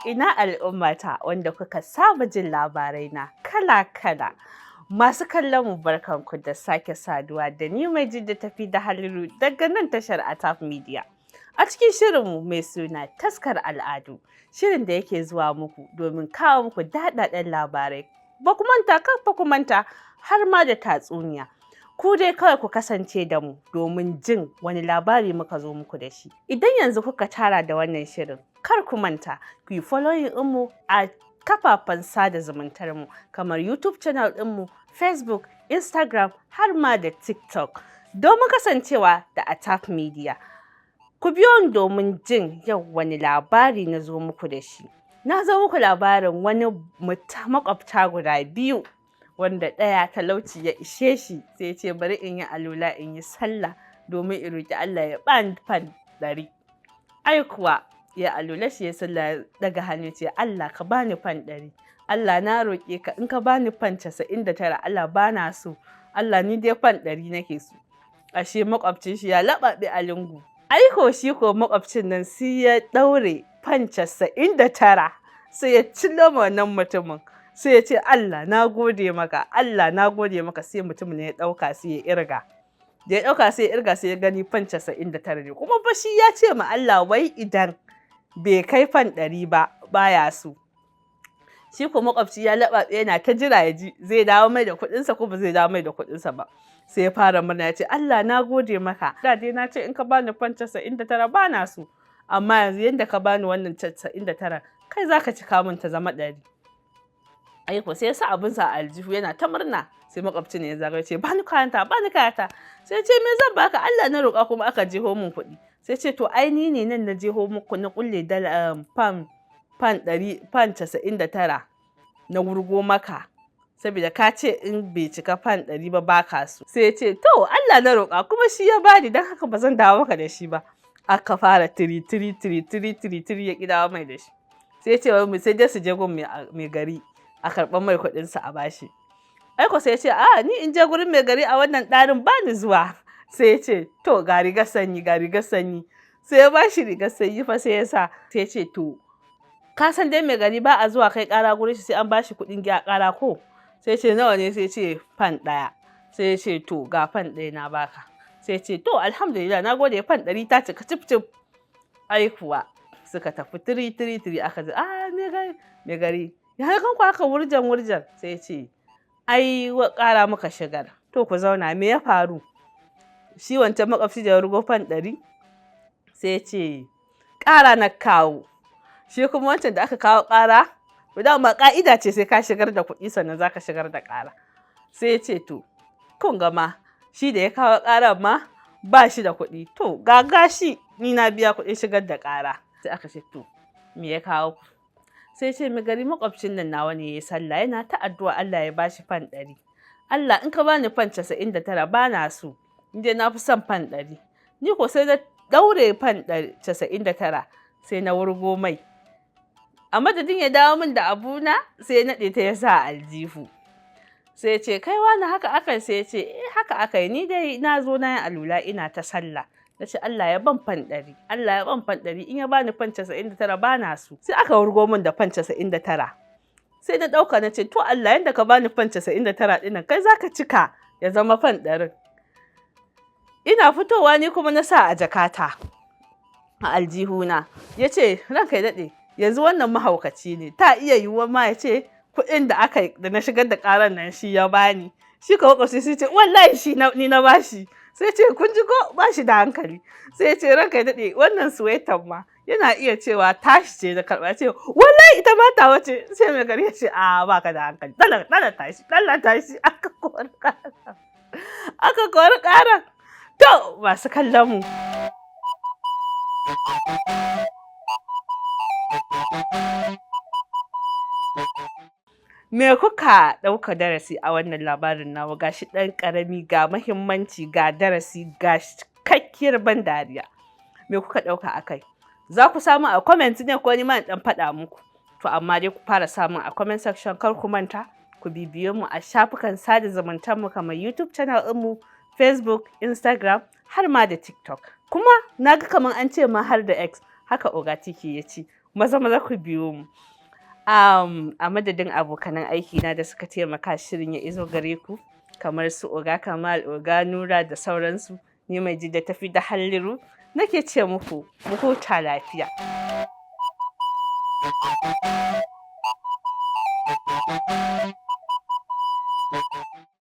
Ina al'ummata wanda kuka saba jin labarai na kala-kala. Masu kallon mu, barkanku da sake saduwa da ni mai jidda tafi da Haliru daga nan tashar Atap Media. A cikin shirinmu mai suna Taskar Al'adu, shirin da yake zuwa muku domin kawo muku daɗaɗɗen labarai. Ba ku manta, kan ku manta, har ma da tatsuniya. Ku dai kawai ku kasance da mu domin jin wani labari muka zo muku da shi. Idan yanzu kuka tara da wannan shirin, kar ku manta ku yi following ɗinmu a kafafen sada zumuntar mu kamar YouTube channel ɗinmu, Facebook, Instagram har ma da TikTok. Domin kasancewa da Atap Media. Ku biyo ni domin jin yau wani labari na zo muku da shi. Na zo muku labarin wani makwabta guda biyu wanda ɗaya talauci ya ishe shi, sai ya ce bari in yi alula in yi sallah domin in roƙi Allah ya bani fan 100. Ai kuwa ya alula shi ya sallah, ya daga hannu, ce, "Allah, ka bani fan 100. Allah, na roƙe ka, in ka bani fan 99, Allah, bana so. Allah, ni dai fan 100 nake so." Ashe makwabcin shi ya laɓaɓe a lungu. Ai ko shi ko makwabcin nan sai ya ɗaure fan 99, sai ya cillo ma wannan mutumin. Sai ya ce, "Allah, na gode maka, Allah, na gode maka." Sai mutumin ya ɗauka, sai ya irga. Da ya ɗauka sai ya irga, sai ya gani fan 99 ne. Kuma fa shi ya ce ma Allah wai idan bai kai fan 100 ba, baya so. Shi ko makwabci ya laɓaɓe yana ta jira ya ji zai dawo mai da kuɗinsa ko ba zai dawo mai da kuɗinsa ba. Sai ya fara murna, ya ce, "Allah, na gode maka. Da dai na ce in ka bani fan 99 ba na so. Amma yanzu yanda ka bani wannan 99, kai za ka cika min ta zama 100." Ai ko sai ya sa abinsa a aljihu yana ta murna. Sai makwabcin ya zagayo, ce, "Bani kayanta, bani kayata." Sai ce, "Me zan baka? Allah na roƙa kuma aka jeho min kuɗi." Sai ce, "To ai ni ne nan na jeho muku, na kulle dala fan 100, fan 99 na wurgo maka, saboda ka ce in bai cika fan 100 ba baka so." Sai ya ce, "To Allah na roƙa kuma shi ya bani, don haka ba zan dawo maka da shi ba." Aka fara tiri tiri tiri tiri tiri tiri, ya ƙi dawo mai da shi. Sai ya ce wai sai dai su je gun mai gari a karɓar mai kuɗinsa a bashi. Aiko sai ya ce, "A ni in je gurin mai gari a wannan ɗarin, ba ni zuwa." Sai ya ce, "To ga rigar sanyi, ga rigar sanyi." Sai ya ba shi rigar sanyi fa, sai ya sa. Sai ya ce, "To ka san dai mai gari ba a zuwa kai ƙara gurin shi sai an bashi kuɗin ƙara ko?" Sai ce, "Nawa ne?" Sai ce, "Fan 1." Sai ya ce, "To ga fan 1 na baka." Sai ce, "To alhamdulillah, na gode, fan 100 ta cika cif cif." Ai kuwa suka tafi tiri tiri tiri. Aka ji, "A mai gari, mai gari, ya kan ku aka wurjan wurjan?" Sai ce, "Ai ƙara muka shigar." "To ku zauna, me ya faru?" Shi wancan makwabci da ya rugo fan 100 sai ce, "Ƙara na kawo." Shi kuma wancan da aka kawo ƙara, dama ƙa'ida ce sai ka shigar da kuɗi sannan za ka shigar da ƙara. Sai ya ce, "To kun ga ma shi da ya kawo ƙarar ma ba shi da kuɗi. To ga gashi ni na biya kuɗin shigar da ƙara." Sai aka ce, "To me ya kawo ku?" Sai ce, "Mai gari, makwabcin nan nawa ne ya sallah yana ta addu'a Allah ya bashi fan 100. Allah, in ka bani fan 99 ba na so, in dai na fi son fan 100. Ni ko sai na ɗaure fan 99, sai na wurgo mai. A madadin ya dawo min da abuna, sai ya naɗe ta ya sa a aljihu." Sai ya ce, "Kai wani, haka aka?" Sai ya ce, "Eh, haka aka yi. Ni dai na zo na yi alula ina ta sallah. Na ce Allah ya ban fan 100, Allah ya ban fan 100. In ya bani fan 99 ba na so. Sai aka wurgo min da fan 99. Sai na ɗauka, na ce, to Allah, yanda ka bani fan 99 ɗin nan, kai za ka cika ya zama fan 100n. Ina fitowa ni kuma na sa a jakata, a aljihuna." Ya ce, "Ranka ya daɗe, yanzu wannan mahaukaci ne. Ta iya yiwuwa ma ya ce kuɗin da aka da na shigar da ƙarar nan shi ya bani." Shi ko makwabci sai ce, "Wallahi shi ni na bashi." Sai ce, "Kun ji ko? Ba shi da hankali." Sai ya ce, "Ranka ya daɗe, wannan suwetan ma yana iya cewa tashi ce da karɓa, ce wallahi ita ma tawa ce." Sai mai gari ya ce, "A baka da hankali, dala dala tashi, dala tashi." Aka kori ƙara, aka kori ƙarar. To masu kallon mu, me kuka ɗauka darasi a wannan labarin nawa? Gashi ɗan ƙarami, ga mahimmanci, ga darasi, ga cikakkiyar ban dariya. Me kuka ɗauka a kai? Za ku samu a comment ne ko ni ma in ɗan faɗa muku? To amma dai ku fara samun a comment section. Kar ku manta ku bibiye mu a shafukan sada zumuntar mu kamar YouTube channel ɗinmu, Facebook, Instagram har ma da TikTok. Kuma na ga kamar an ce ma har da X, haka Oga Tiki ya ce. Maza maza ku biyo mu. A madadin abokanan aikina da suka taimaka shirin ya iso gare ku, kamar su Oga Kamal, Oga Nura da sauransu, ni mai Jidda tafi da Halliru nake ce muku mu huta lafiya.